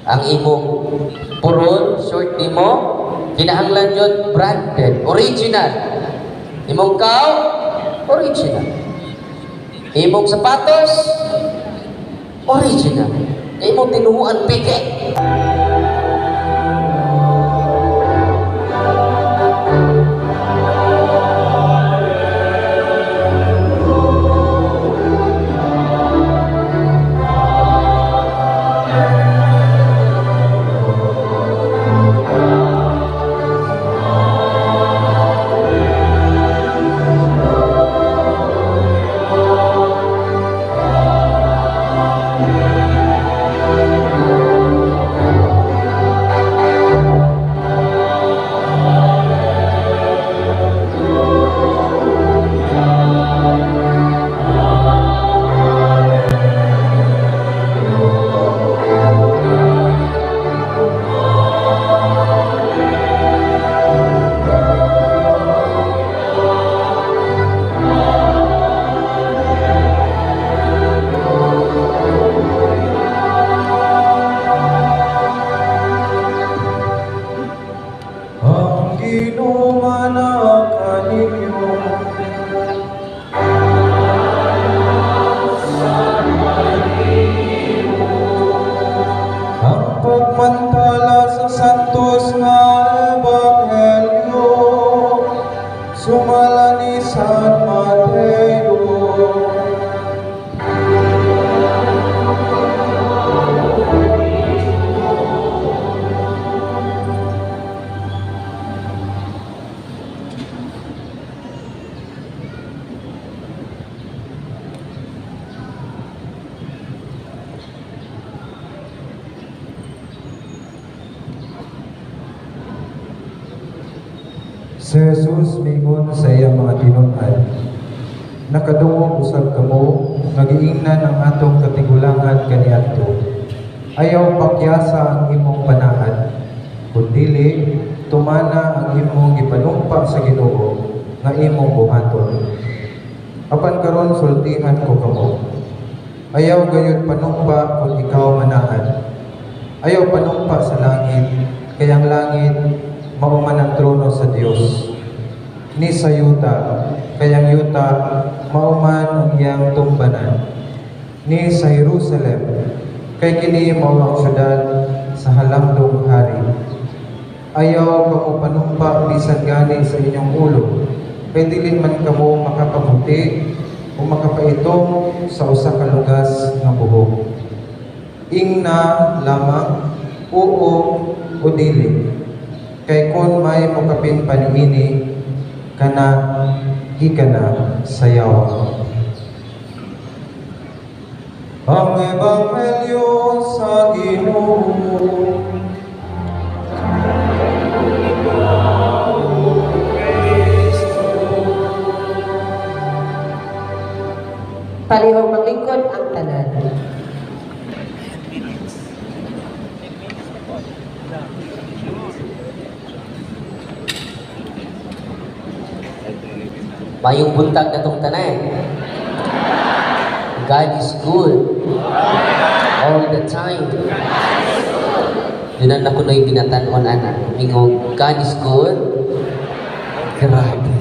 Ang imong puron, short nimo, kinahanglan yun branded, original. Imong kao, original. Imong sapatos, original. Imong tinuhuan, peke. Ang Ginoo kaninyo. Ang pagmantala sa Santos nga Ebanghelyo sumala ni San Mateo. Si Jesus miingon sa iyang mga tinun-an, "Nakadungog usab kamo nga giingnan ang atong katigulangan kaniadto, 'Ayaw pakyasa ang imong panaad, kun dili tumana ang imong gipanumpa sa Ginoo nga imong buhaton.' Apan karon sultihan ko kamo, ayaw gayud panumpa kung ikaw manaad. Ayaw panumpa sa langit, kay ang langit mao man ang trono sa Dios. Ni sa yuta, kay ang yuta mao man ang iyang tumbanan. Ni sa Jerusalem, kay kini mao ang syudad sa halangdong hari. Ayaw kamo panumpa bisan gani sa inyong ulo, kay dili man kamo makapaputi o makapaitom sa usa ka lugas nga buhok. Ingna lamang oo o dili. Kay kon may mokapin pa niini, kana gikan na sa yawa." Ang Ebanghelyo sa Ginoo. Palihog maglingkod ang tanan. Mayong buntag na tong tanan. God is good. All the time. Doon na ko na'y binatan-on, ana. Mingog, God is good. Grabe.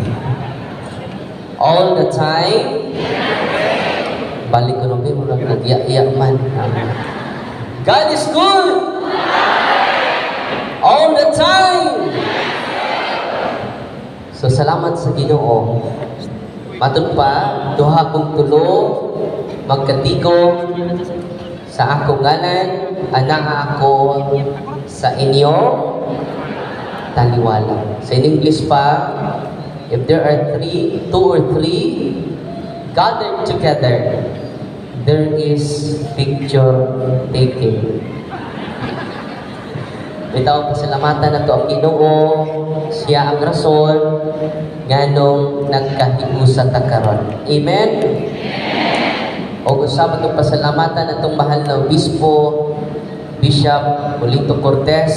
All the time. Balik ko nung murag nag-iya-iya man. God is good. All the time. So salamat sa Ginoo. Matod pa, duha kong tulo magkatigom sa akong ngalan, anaa ako sa inyo taliwala. Sa in English pa, if there are three, two or three gathered together, there is picture taking. Bitaw, pasalamatan nato ang Ginoo, siya ang rason nganong nagkahiusa ta karon. Amen. O usab atong pasalamatan atong mahal na obispo, Bishop Polito Cortez,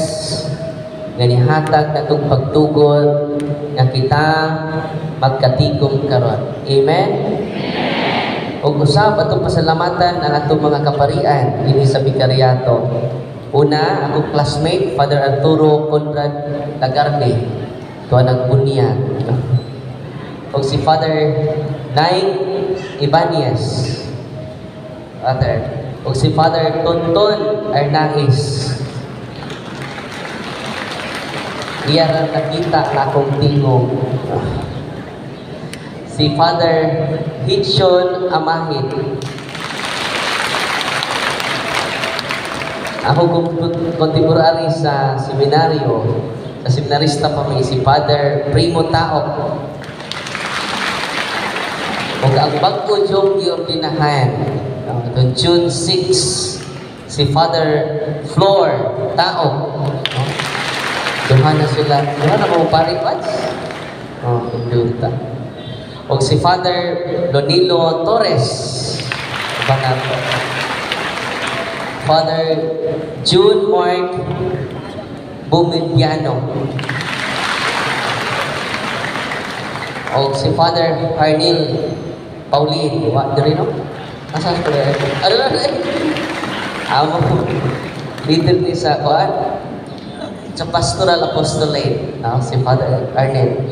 nga nihatag natong pagtugot nga kita magkatigom karon. Amen. Ug usab atong pasalamatan ang atong mga kaparian dinhi sa Bikariato. Una, akong classmate, Father Arturo Conrad Lagarde. Tuwa nagbunyag. O si Father Nine Ibanez. Father. O si Father Tonton Arnaiz. Iya ra nakita akong tingog. Si Father Hitchon Amahit. Ako contemporary sa seminaryo, sa seminarista pa may si Father Primo Taok. Ug ang bag-o yung giordinahan, itong June 6, si Father Flor Taok. No? Duha na sila. Duha na mo pari pads? Oh, induta. Og si Father Lonilo Torres. Iba na to. Father June Mark Bumiliano. O si Father Harnil Paulin. Wa diri no? Asa sa pala? Ano na? Amo leader ni sa kuan sa pastoral apostolate, no? Si Father Arnel.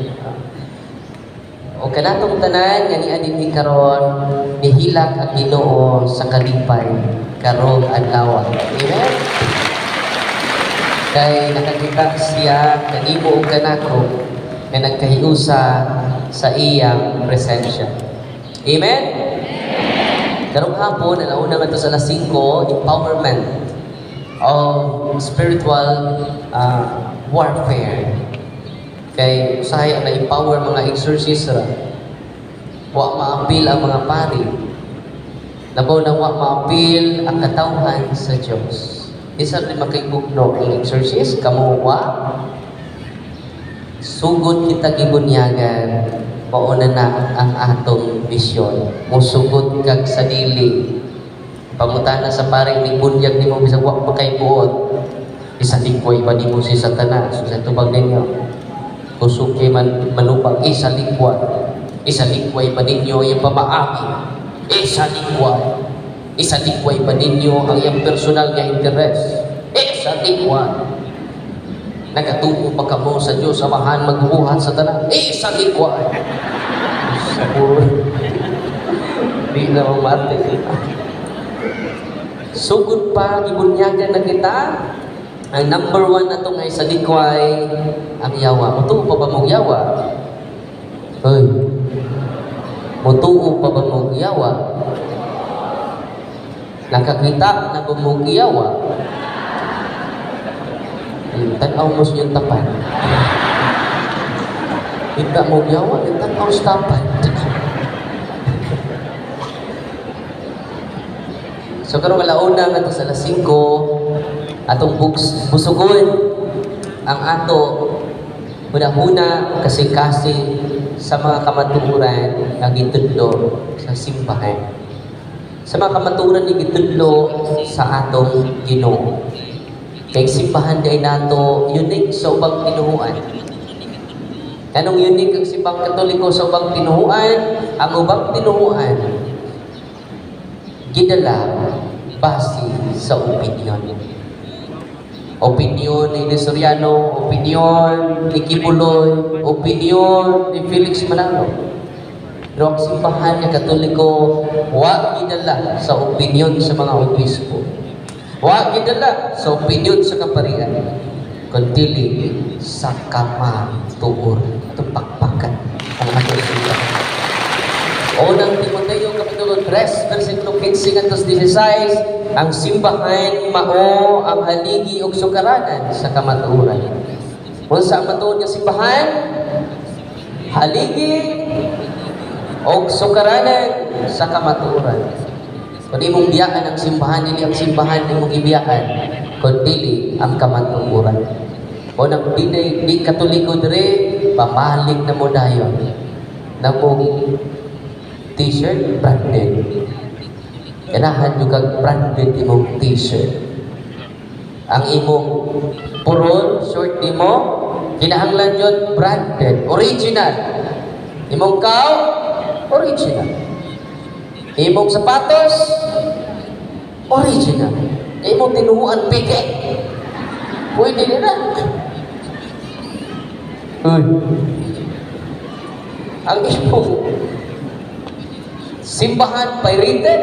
O kanatong tanan nga niya dinhi karon, nihilak ang Ginoo sa kalipay karong adlaw. Amen. Kay nakakita siya kanimo ug kanako nga nagkahiusa sa iyang presensya. Amen. Karong hapon, alauna ngadto sa alas 5, empowerment of spiritual warfare. Kay usahay ang na-empower mga exorcist ra. Wa maapil ang mga pari. Labaw na wa maapil ang katawhan sa Dios. Isa rin makaigugno ang exorcist, kamo wa sugod kita gibunyagan, mauna na ang atong misyon. Musugod kag sa dili. Pangutana sa paring ni bunyag nimo bisag wa pa kay buot. Isa likway ba nimo si Satanas? So, sa tubag ninyo. Kusog kay man manupang isa likway. Isa likway ba ninyo yung pamaagi? Isa likway. Isa likway ba ninyo ang iyang personal nga interes? Isa likway. Nagatuo pa kamo sa Diyos, Amahan, magbuhat sa tanan. Isa likway. Sa di na mamate. Sugod pa, gibunyagan na kita. Ang number one na ito ngay sa likway, ang yawa. Mutuo pa ba mong yawa? Hoy. Mutuo pa ba mong yawa? Nakakita na ba mong yawa? Tanaw mo sa iyong tapan. Kita mo yawa, tanaw sa tapan. So karong alauna nga to sa alas 5, atong busugon ang ato hunahuna kasing-kasing sa mga kamatuoran nga gitudlo sa simbahan. Sa mga kamatuoran nga gitudlo sa atong Ginoo. Kay simbahan day nato unique sa ubang tinuhuan. Anong unique ang simbahang Katoliko sa ubang tinuhuan? Ang ubang tinuhuan gidala base sa opinion. Opinion ni Soriano, opinion ni Kibuloy, opinion ni Felix Manalo. Pero ang simbahan nga Katoliko wa gidala sa opinion sa mga obispo. Wa gidala sa opinion sa kaparian, kundi sa kamatuoran. Atong pakpakan ang atong simbahan. Unang Timoteo Kapitulo 3, versikulo 15 ngadto 16, ang simbahan mao ang haligi ug sukaranan sa kamatuoran. Unsa ang matuod nga simbahan? Haligi ug sukaranan sa kamatuoran. Kung imong biyaan ang simbahan, dili ang simbahan imong ibiyaan, kun dili ang kamatuoran. O nang dili di Katoliko dire, pamalik na mo dayon. Namong t-shirt branded. Ganahan nyo kag branded imong t-shirt. Ang imong puron, short nimo, kinahanglan yun branded, original. Imong kao, original. Imong sapatos, original. Imong tinuhuan peke. Pwede na. Uy. Ang imong simbahan pirated.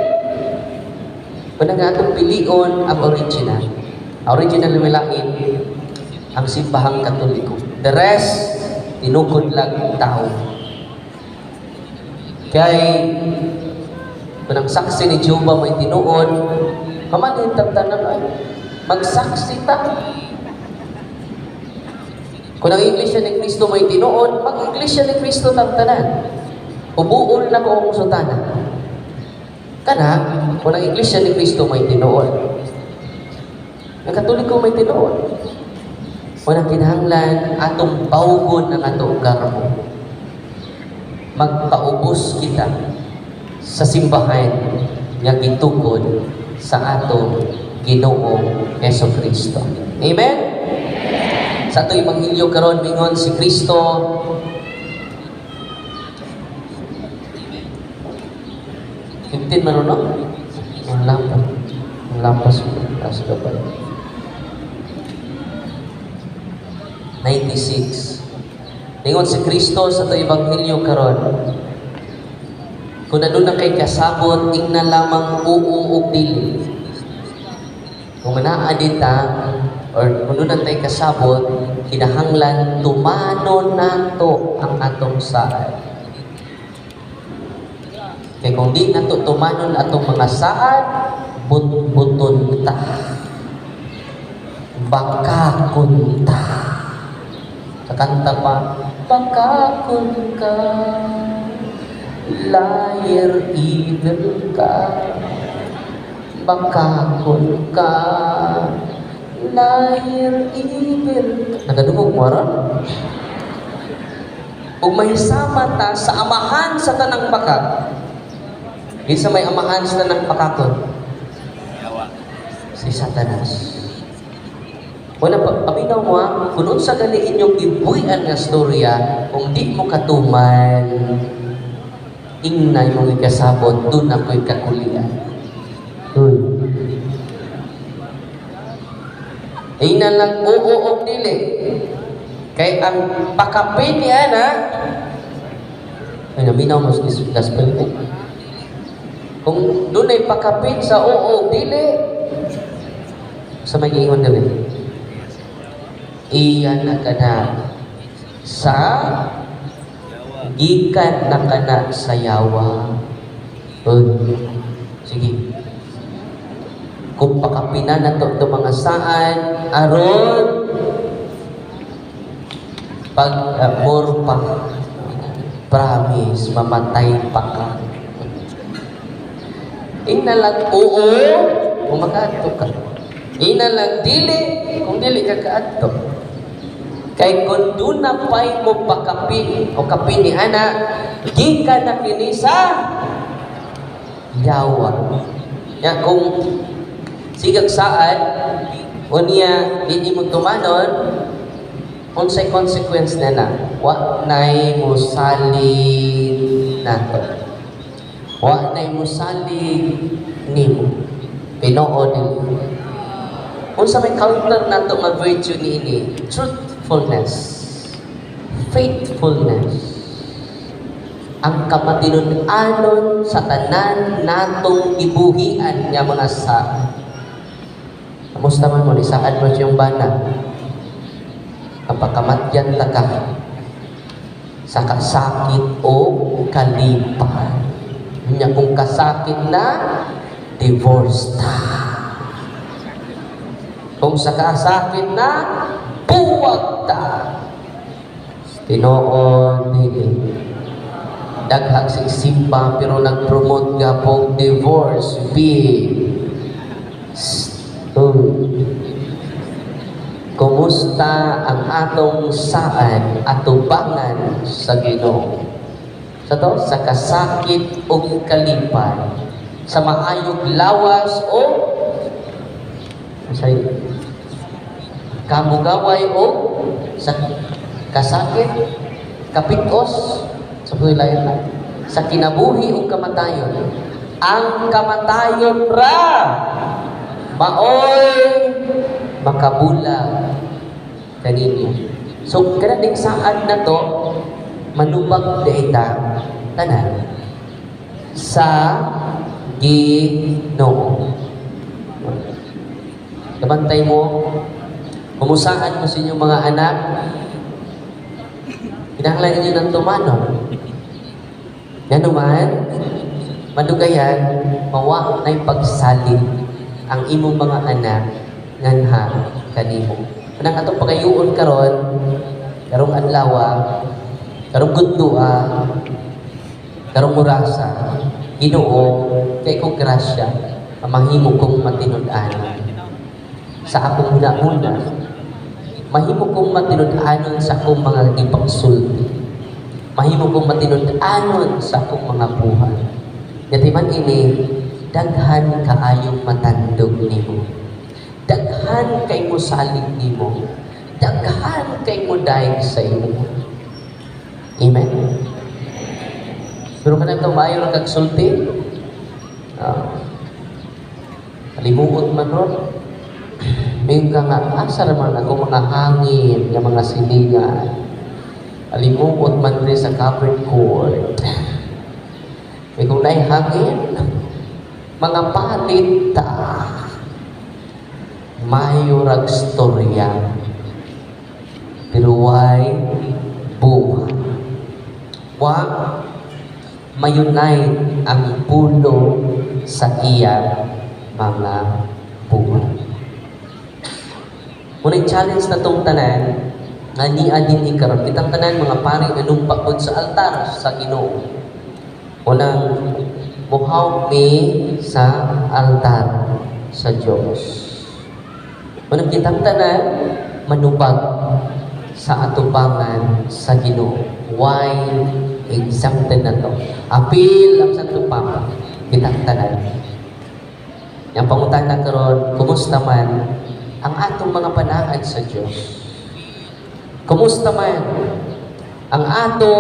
Kung nga atong pilion ang original. Ang original na lain ang Simbahang Katoliko. The rest, tinukod lang tao. Kay kung ang saksi ni Jehovah may tinuod, mamanhin tanan ay magsaksi ta. Kung ang Iglesia ni Cristo may tinuod, mag-Iglesia ni Cristo tanan. Ubuol na ko ang sutana. Kana, kung ang Iglesia ni Cristo may tinuod. Ang Katoliko may tinuod. Walang kinahanglan atong bawgon ang atong garbo. Magpaubos kita sa simbahan nga gitukod sa atong Ginoong Hesus Kristo. Amen? Sa atong ebanghelyo karon, mingon si Kristo, 15 man, no? Ang lampas. Ang lampas sa gabay. 96. Ningon si Kristo sa atong ebanghelyo karon, kung aduna kay kasabot, ingna lamang oo ug dili. Kung manaa dita or kung doon tay kasabot, kinahanglan tumanon nato ang atong saad. Kay kung di nato tumanon atong mga saad, but-buton ta. Bakakon ta. Sa kanta pa, bakakon ka, liar, evil ka, bakakon ka, liar, evil ka. Nagadungog mo ron? Ug mahisama ta sa amahan sa tanang bakak. Kinsa may amahan sa tanang bakakon? Si Satanas. Wala pa, paminaw mo ha, kung unsa gani inyong gibuy-an nga storya, kung di mo katuman, ingna imong ikasabot, dun ako'y kakulian. Uy. Ingna lang oo o dili. Kay ang pakapin ni ana, ay naminaw mo sa gospel ko. Kung dunay pakapin sa oo dili, sa may giingon dili, iya na kana sa gikan na kana sa yawa. Uy, sige. Kung pakapinan na to, to mga saan, aron pag more pa, promise, mamatay pa ka. Ingna lang oo, kung makaadto ka. Ingna lang dili, kung dili ka kaadto. Kay kung doon na pa'y mo pakapin o kapin ni ana, gikan na kini sa yawa. Ya, kung sigag saad, o niya, hindi mo tumanon, unsay consequence na na, wa na'y musalig nato. Wa na'y musalig nimo. Tinuod dili? Unsa may counter nato nga virtue niini? Truthfulness. Faithfulness. Ang kamatinud-anon sa tanan natong gibuhian nga mga saad. Kamusta man mo, nisaad mo siyang bana? Kapakamatyan ta ka sa kasakit o kalipay. Nya kung kasakit na, divorce ta. Kung sa kasakit na, buwag ta. Tinuod dili? Daghang simba pero nag-promote gapong divorce be. Uy. Kumusta ang atong saad atubangan sa Ginoo? Sa to, sa kasakit ug kalipay, sa maayog lawas o sa kamugaway o sa kasakit, kapitos, sa lain na, sa kinabuhi ug kamatayon. Ang kamatayon ra Maoy makabulag kaninyo. So kana ding saad na to, manubag diay ta tanan sa Ginoo. Kabantay mo, kumusahan mo sa inyong mga anak, kinahanglan ninyo ng tumanon. Ngano man, madugayan, mawa na'y pagsalig ang imong mga anak nganha kanimo. Kanang atong pagayuon karon, karong adlaw, karong gudloa, karong orasa, Ginoo, kay kong grasya, ang mahimo kong matinud-an sa akong huna-huna, mahimo kong matinud-anon sa akong mga gipangsulti, mahimo kong matinud-anon sa akong mga buhat. Yati man ini, daghan kaayong matandog nimo. Daghan kay mo salig nimo. Daghan kay mo daig sa imo. Amen? Pero kanang maayo ra kag sulti, kalimuot man ron. May ka nga, asa naman ako mga hangin, nga mga silingan. Kalimuot man rin sa covered court. May kung naay hangin, mga palit ta. Mayo rag storya. Pero why buhat? Wa mayunite ang pulo sa iya mga buhat. Muna'y challenge na tong tanan nga niya din ikaron kitang tanan mga pari nga numpa pod sa altar sa Ginoo. Unang muhaw mi sa altar sa Dios. Unang kitang tanan manubag sa atubangan sa Ginoo. Why exempted na to? Apil ang Santo Papa kitang tanan. Yang pangutana karon, kumusta man ang atong mga panaad sa Dios? Kumusta man ang ato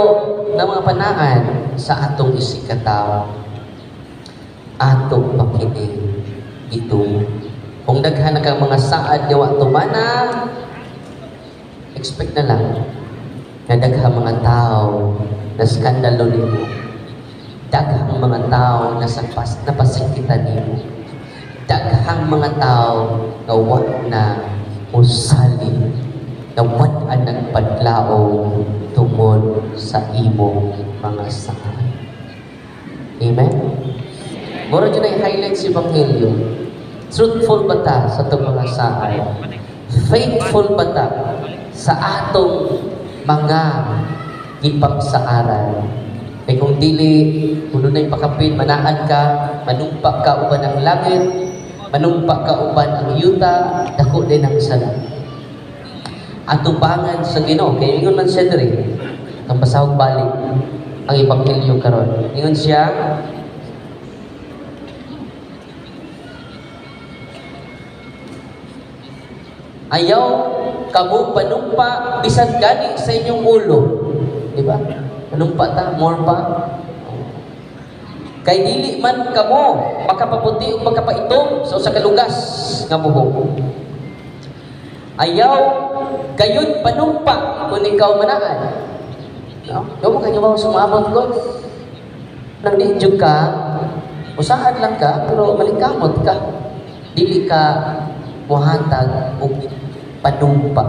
na mga panaad sa atong isigkatawo? Ato ba kini ito? Kung daghan na kang mga saad nga wa tumana, expect na lang nga daghang mga tao na skandalo nimo. Daghang mga tao na sapas napasikitan nimo. Daghang mga tao nga wa na usali, na wa na nagpadlaong tungod sa imong mga saad. Amen? Mura dyan ay highlight sa Ebanghelyo. Truthful ba ta sa itong mga saad? Faithful ba ta sa atong mga gipagsaaran? Kay kung dili, kung dunay pakapin, manaan ka, manumpa ka uban ang langit, manumpa ka uban ang yuta, dako din ang sala. Atubangan sa Ginoo, kay ingon man siya diri, ang basahog balik ang ebanghelyo karon. Ingon siya, ayaw kamo panumpa bisan gani sa inyong ulo. Di ba? Panumpa ta, more pa. Kay dili man kamo makapaputi o makapaitom sa usa ka lugas nga buhok. Ayaw gayud panumpa kung ikaw manaan. No? Yo mo kanyo ba sumabot ko? Nang di jud ka, usahan lang ka pero malingkamot ka. Dili ka muhatag og panumpa.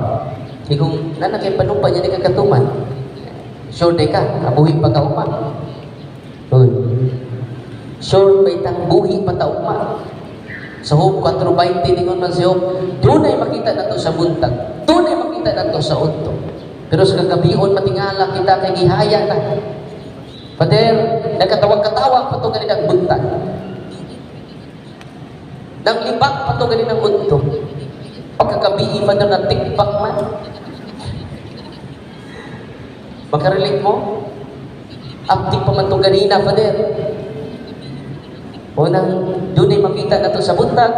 Kay kung nana kay panumpa niya di ka katuman. Sure day ka, kabuhi pa ka ugma. Uy. Sure may tang buhi pa ta ugma. Sa Job 4:20 ningon man si Job, dunay makita nato sa buntag, dunay makita nato sa udto. Pero sa kagabion matingala kita kay gihaya na. Pader, nagkatawag-katawa pa to ganinang buntag. Nang libak pa to ganinang udto. Pagkagabi pa na tikpak man. Makarelate mo? Abdik pa man to ganina, Pader. Unang, dunay makita na to sa buntag,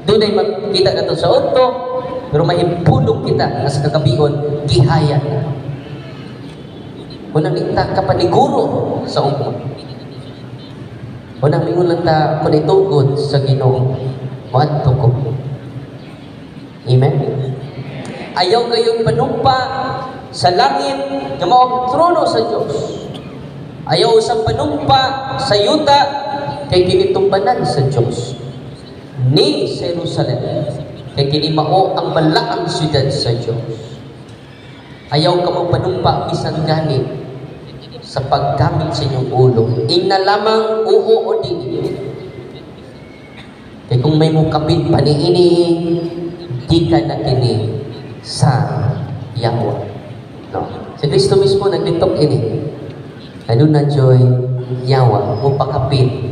dunay makita na to sa udto, pero mahipulong kita nga sa kagabion, gihaya na. Unang kita kapaniguro sa ugma. Unang mingon lang ta kung itugod sa Ginoo. Moadto ko. Amen? Ayaw kayong panumpa sa langit nga mao ang trono sa Dios. Ayaw sa panumpa sa yuta kay kini tumbanan sa Dios. Ni sa Jerusalem kay kini mao ang balaang siyudad sa Dios. Ayaw ka mo panumpa bisan gani sa paggamit sa inyong ulo. Ingna lamang oo o dili. Kay kung may mukapin pa niini, di ka na kini sa yawa. No. Si Kristo mismo naglitok ini. Ano na joy yawa mo pakapin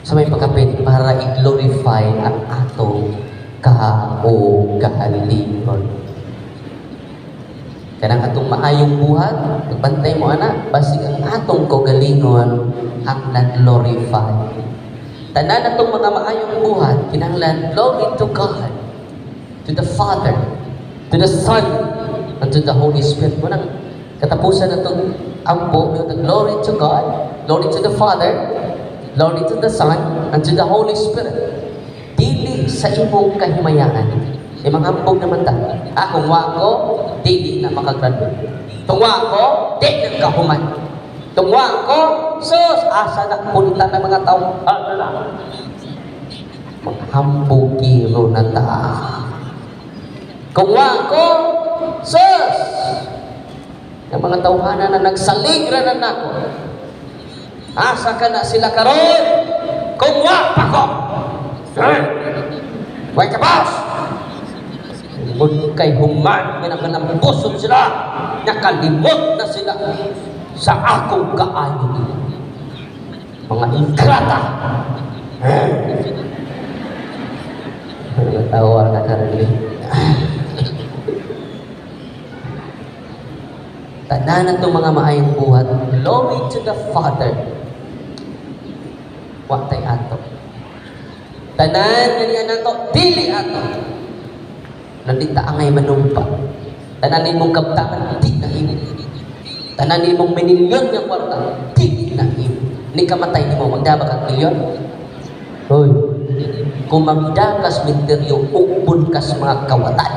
sa may pakapin para i-glorify ang atong kaugalingon. Kanang atong maayong buhat, pagbantay mo ana, basig ang atong kaugalingon ang nag-glorify. Tanan atong mga maayong buhat, kinahanglan glory to God, to the Father, to the Son, and to the Holy Spirit. Munang katapusan natong ampo, the glory to God, glory to the Father, glory to the Son, and to the Holy Spirit. Dili sa imong kahimayaan. May mga hambog naman ta. Ah, kung wa ko, dili na makagraduate. Kung wa ko, di na kahuman. Kung wa ko, sus, asa na punta ng mga tao. Ano na? Maghambugiro na ta. Kung wa ko, sus, ang mga tawhana na nagsaligra na nako. Asa ka na sila karon? Kung wa pa ko. Way ka, boss! Tungod kay human nga nakanambuson sila, nakalimot na sila sa akong kaayo nila. Mga ingrata! Mga tawa na karili. Tanan itong mga maayong buhat, glory to the Father. Wa tay ato. Tanan nga niya nato, dili ato. Nandita angay manumpa. Tanan nimong kaptangan, di na imo. Tanan nimong minilyon nga kwarta, di na imo. Ni kamatay nimo, magdaba kag milyon? Hoy, kung magda kas minteryo, ukbon kas mga kawatan.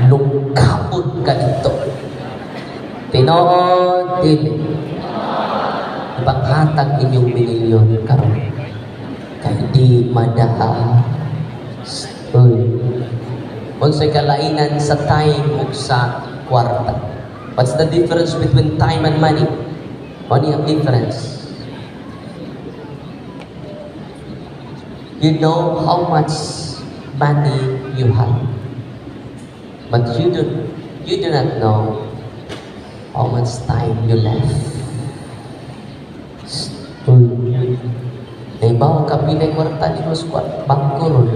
Lungkapon ka dito. Tinuod, dili. Ipanghatag inyong minilyon karon. Kay di madaha. Uy. Unsay kalainan sa time ug sa kwarta? What's the difference between time and money? Money ang difference. You know how much money you have, but you do not know how much time you left. Uy. Naibaw ka pilay kwarta ni mas kwarta bangko ron.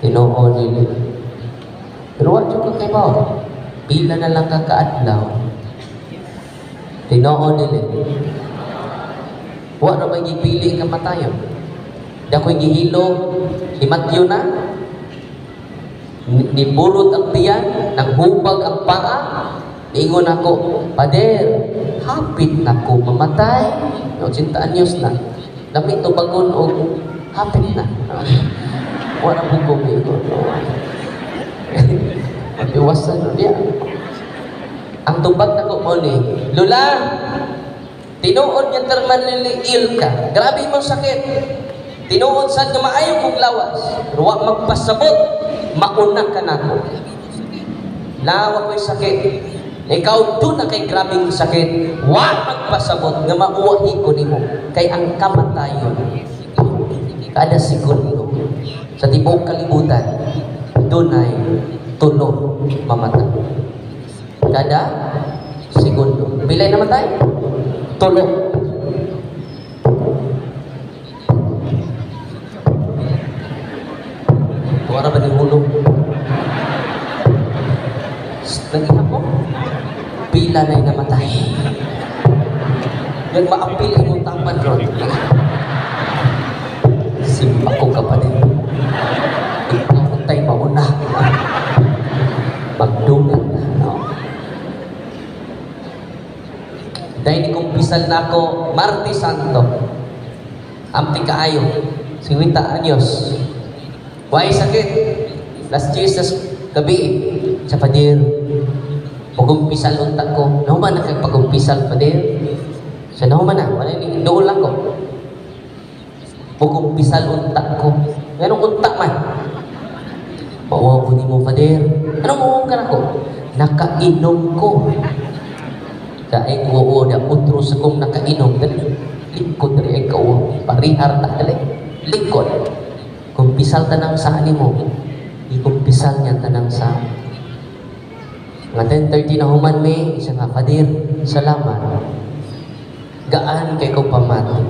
Tinuod nila. Pero wa jud ka kaybaw. Pila na lang ka kaadlaw. Tinuod nila. Wa ra may gipili nga matayon. Di ako'y gihilo, himatyo na. Niburot ang tiyan, naghubag ang paa. Niingon ako, Pader, hapit na ko mamatay. No, 80 anyos na. Lami tubagon og hapit na. Wala po ko miingon. Iwasan no niya. Ang tubag na ko mo ni, Lula, tinuod nga terminally ill ka. Grabe imong sakit. Tinuod sad nga maayo kong lawas. Pero wa magpasabot, mauna ka nako. Lawa ko'y sakit. Ikaw doon na kay grabing sakit. Wa magpasabot nga mauwahi ko nimo. Kay ang kamatayon, kada segundo sa tibuok kalibutan, dunay tulo mamatay. Kada segundo. Pilay namatay? Tulo. Tuwara ba ni hulog? Naging ako? Pila na'y namatay. Nagmaapil imong tampan ron. Simba ko ka pa din. Ikaw tayo mauna. Magdungan na. No? Dahil ni kumpisal na ako, Martes Santo. Amti kaayo. 50 anyos. Why sakit? Last years sa gabi, sa pader. Pagumpisal unta ko. Nahuman na kay pagumpisal, pader. Sa nahuman na, wala ni doon lang ko. Pagumpisal unta ko. Nganong unta man? Pauwaw ko nimo, pader. Anong uwaw ka na ko? Nakainom ko. Sa ay oo da utro sa kong nakainom dali. Lingkod dali ay kauwaw. Parihar ta dali. Lingkod. Kumpisal tanang sa nimo. Ikumpisal niya tanang sa. Mga 10:30 na human mi, isa nga, "Fader, salamat. Gaan kay ko pamati."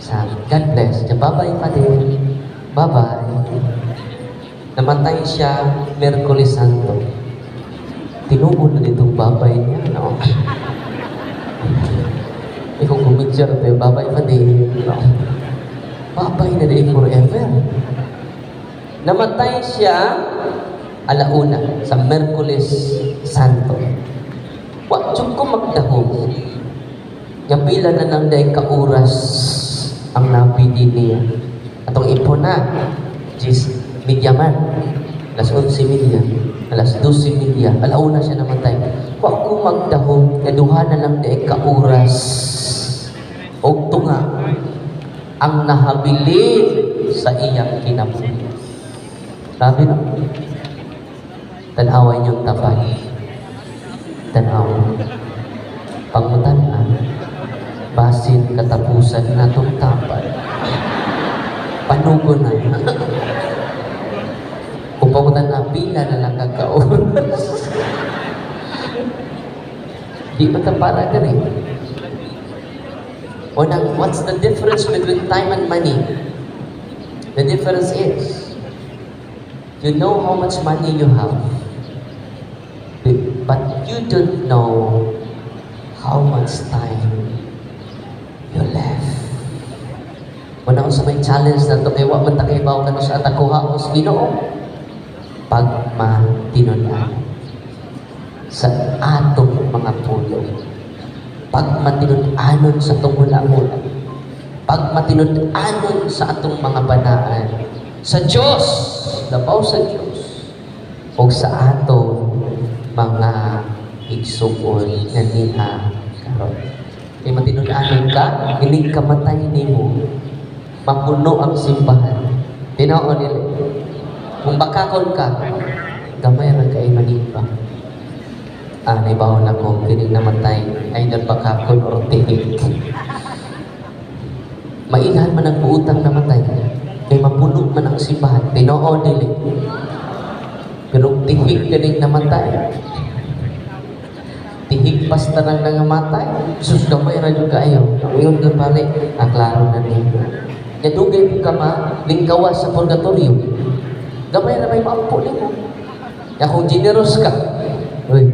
Sa God bless. Bye-bye, Fader. Bye-bye. Namatay siya Miyerkules Santo. Tinuod na ditong babay niya, no? Ikaw kumidyar tayo, babay Fader. No? Babay na di forever. Namatay siya alauna sa Miyerkules Santo. Wa jud ko magdahom. Nga pila na nang day ka oras ang nabili niya. Atong ipon na, 10:30 man. Alas 11:30, alas 12:30, alauna siya namatay. Wa ko magdahom nga duha na lang day ka oras og tunga ang nahabilin sa iyang kinabuhi. Sabi no? Tan-away niyong tapad. Tan-awa. Pangutan-an, basin katapusan na itong tapad. Panugo na. Kung pangutan na, pila na lang kagka-oras. Di ba ta para ka rin? Unang, what's the difference between time and money? The difference is, you know how much money you have, but you don't know how much time you left. Wala sa may challenge na to kay wa man ta kay bawo kanus-a ta kuhaon sa Ginoo. Pagmatinud-an sa atong mga pulong. Pagmatinud-anon sa atong hula-hula. Pagmatinud-anon sa atong mga banaan. Sa Diyos, labaw sa Diyos, o sa atong mga igsuon nga niya karon. Kay matinud-anon ka, inig kamatay nimo, mapuno ang simbahan. Tinuod nila. Kung bakakon ka, gamay ra kay manimba. Ah, naibaw na ko, kining namatay, ay bakakon or tihik. Mailhan man ang buutang namatay, kay mapuno man ang simbahan. Tinuod dili. Pero tihik kining namatay, tihik pasta nang nangamatay, sus, gamay ra jud kaayo. Ang ingon ka bali, ah, klaro na ninyo. Nya dugay ka ma lingkawas sa purgatorio. Gamay ra may maampo nimo. Ya kung generous ka, uy,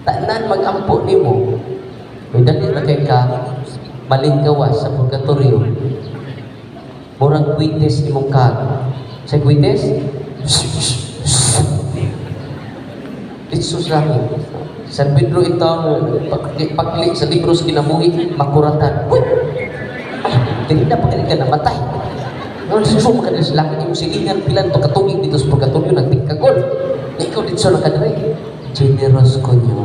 tanan magampo nimo. Uy, dali ra kay ka malingkawas sa purgatorio. Murag kwites imong kag. Sa kwites, Ditso sa langit. San Pedro ito, pagli sa libro sa kinabuhi, makuratan. Uy! Dili na pagkali ka namatay. Ngayon, susuma ka sa langit, yung silingan pilan to katugig dito sa purgatorio, nagtingkagol. Na ikaw dito sa nakadre. Generous ko nyo.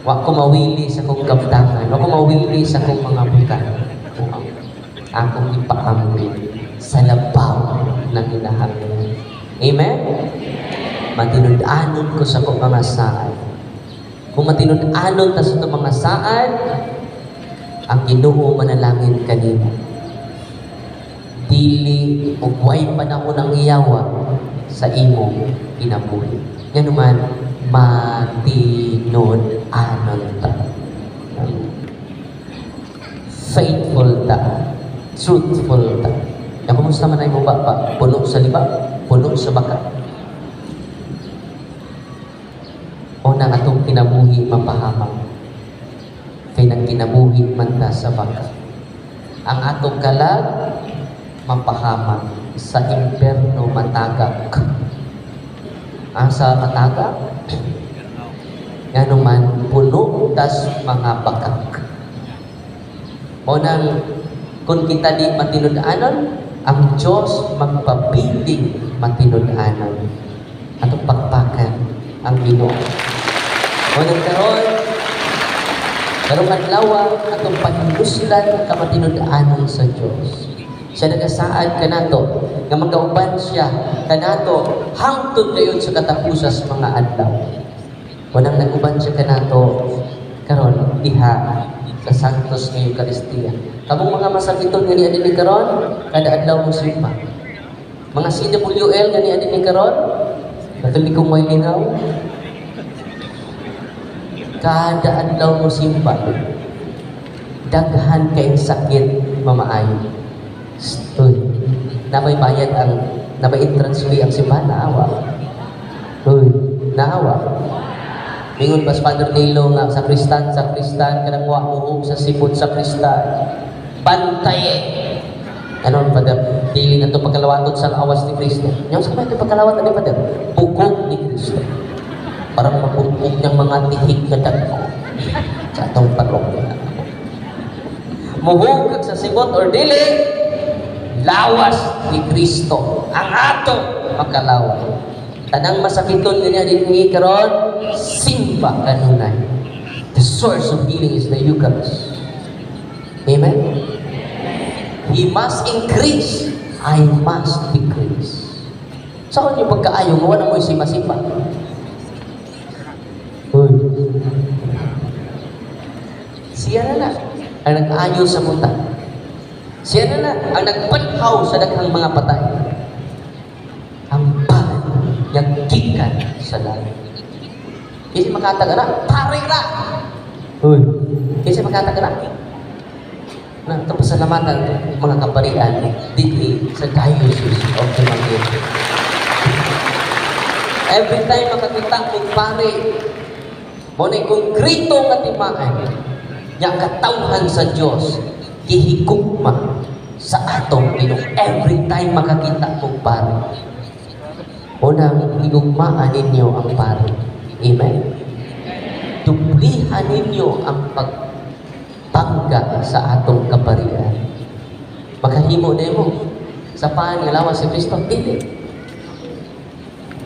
Wa ko mawili sa kong kabtangan. Wa ko mawili sa kong mga butang. Akong ipaambit sa labaw ng hinahanglan. Amen? Matinud-anon ko sa kong mga saad. Kung matinud-anon ta sa itong mga saad, ang Ginoo manalangin kanimo. Dili ug way panahon ang iyawa sa imong kinabuhi. Nga naman, matinud-anon ta. Faithful ta. Truthful ta. Ya, kumusta man ay mo ba? Pa? Puno sa liba? Puno sa baka? O na atong kinabuhi mapahamak? Kay nagkinabuhi man ta sa baka. Ang atong kalag mapahamak sa impyerno matagak. Ang sa matagak, ngano man puno tas mga bakak. Mao nang kung kita di matinud-anon, ang Diyos magpabiling matinud-anon. Atong pakpakan ang Ginoo. Mao nang karon, karong adlaw, atong pahinuslan ang kamatinud-anon sa Diyos. Siya nagasaad kanato nga magauban siya kanato hangtod gayud sa katapusan sa mga adlaw. Unang nag-uban siya kanato karon diha sa Santos nga Eucharistia. Kamong mga masakiton nga niya dinhi karon, kada adlaw mo simba. Mga CWL nga niya dinhi karon, Katolikong may lingaw. Kada adlaw mo simba, daghan kay sakit mamaayo. Uy, nabay bayad ang nabay entrance fee ang simbahan, naawa. Uy, naawa. Mingon pas Father Nilo nga sa kristan kanang wa muhug sa sibod sa kristan. Bantay. Ano, Father? Dili na ito pagkalawaton sa awas ni Kristo. Yung sa ito pagkalawat ani, Father? Bukog ni Kristo. Parang mabukog ng mga tihig na dagko sa atong parokya. Muhug sa sibot or dili, lawas ni Kristo ang ato makalawat. Tanang masakiton nga niya dinhi karon, simba kanunay. The source of healing is the Eucharist. Amen? He must increase, I must decrease. Saan yung pagkaayo nga wala mo simba-simba? Uy. Siya na na ang nag-ayo sa buta. Siya na na ang nagpanhaw sa daghang mga patay. Ang pan nga gikan sa langit. Kasi makatag na, pare ra! Uy. Kasi makatag na. Na, ito pasalamatan mga kaparian dinhi sa Diocese of Dumaguete. Every time makakita kong pare, mo na konkreto nga timaan nga ang katawhan sa Dios gihigugma sa atong Ginoo. Every time makakita kong pare. Unang higugmaan ninyo ang pare. Amen? Dublihan ninyo ang pagpangga sa atong kaparian. Makahimo nimo sa paan nga lawas si Kristo, dili.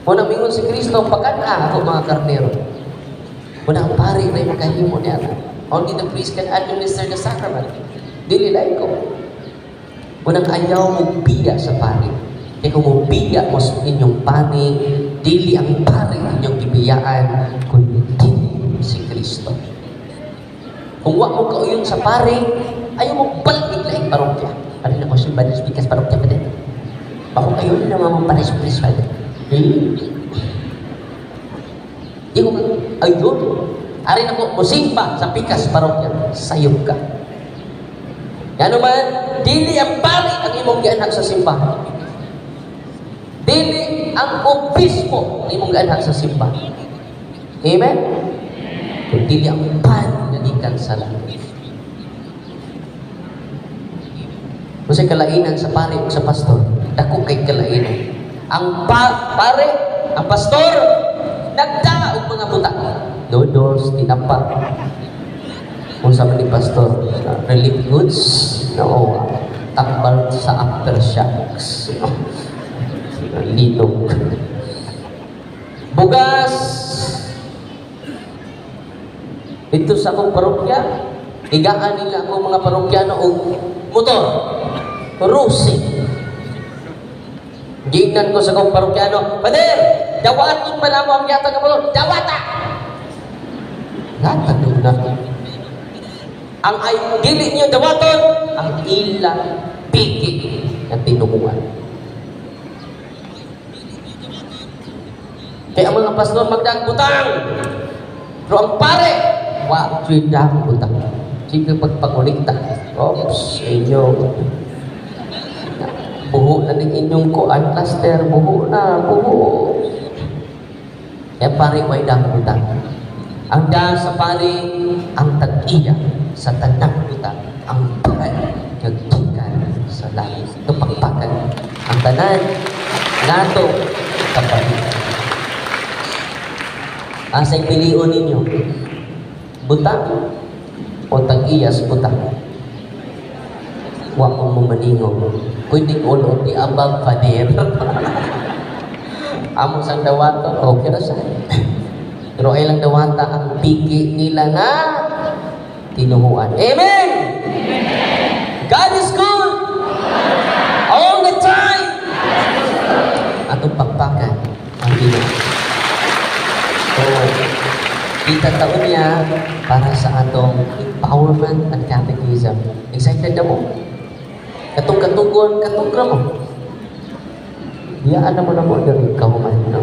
Muna mingon si Kristo, "Pakan-a ako mga karnero." Muna ang pare may makahimo niya. Only the priest can administer the sacrament. Dili lain ko. Unang ayaw mo biya sa pare. Kaya kung mo biya mo sa inyong pare, dili ang pare inyong gibiyaan, kundi si Kristo. Kung wa mo kauyon sa pare, ayaw mo balik laing parokya. Ano na ko si Banis Bikas parokya pa din. Bako kayo na naman pares pares, Father. Eh? Di ko ayun. Ari na ko, musimba sa Pikas parokya. Sayop ka. Yan naman, dili ang pari ang imong gianhak sa simbahan. Dili ang obispo ang imong gianhak sa simbahan. Amen? Kung dili ang pan nga gikan sa langit. Kung sa kalainan sa pare o sa pastor, dako kay kalainan. Ang pare, ang pastor, nagdaa og mga buta. Noodles, tinapa. Kung sa man ni pastor, relief goods, no, tambal sa aftershocks. Linog. Bugas! Dito sa akong parokya, higaan nila akong mga parokyano og motor. Rusi. Giingnan ko sa akong parokyano, "Father, dawaton ba namo ang yata nga motor?" "Dawata!" Gatag na. Ang ay dili niyo dawaton, ang ilang piki na tinunguan. Kaya ang mga pastor magdaag butang. Pero ang pare, wa jud dang butang. Sige pagpakulikta. Oops, inyo. Buho na ning inyong kuan plaster, buho na, buho. Kaya pare, way dang butang. Ang da sa pare, ang tag-iya sa tanang butang, ang buhay naggikan sa langit. Ito pakpakan. Ang tanan, nato, kapatid. Asa'y pilion ninyo? Butang o tag-iyas butang? mo maningog. Pwedeng all of the above, Father. Amo sang dawaton, okay ra siya. Pero ay lang dawata ang piki nila nga tinuhuan. Amen! God is good! All the time! Atong pakpakan ang Ginoo. So, kita taon niya para sa atong empowerment and catechism. Excited na mo? Katong katugon, katong mo. Biyaan na mo diri kahuman. No?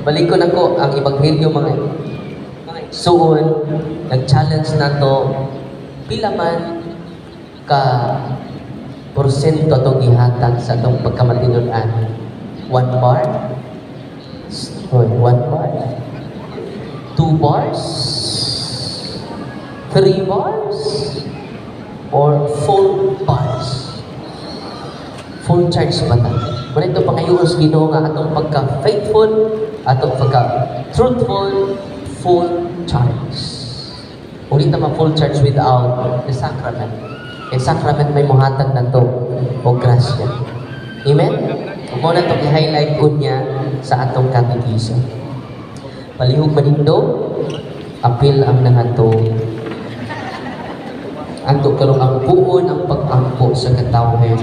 Balik ko na ko ang ebanghelyo, mga suon, nag-challenge na to, pila man ka porsyento atong gihatag sa atong pagkamatinud-an? One bar? Sorry, one bar? Two bars? Three bars? Or full bars? Full charge ba ta? Muna ito pangayos Ginoo nga atong pagka-faithful, atong pagka-truthful, full charge. Uli ta ma-full charge without the sacrament. Kay sacrament may muhatag na to o grasya. Amen? Ug mao na to i-highlight unya sa atong catechism. Palihog manindog, apil ang nangato. Anto karong ang puon ang pag-ampo sa katawhan.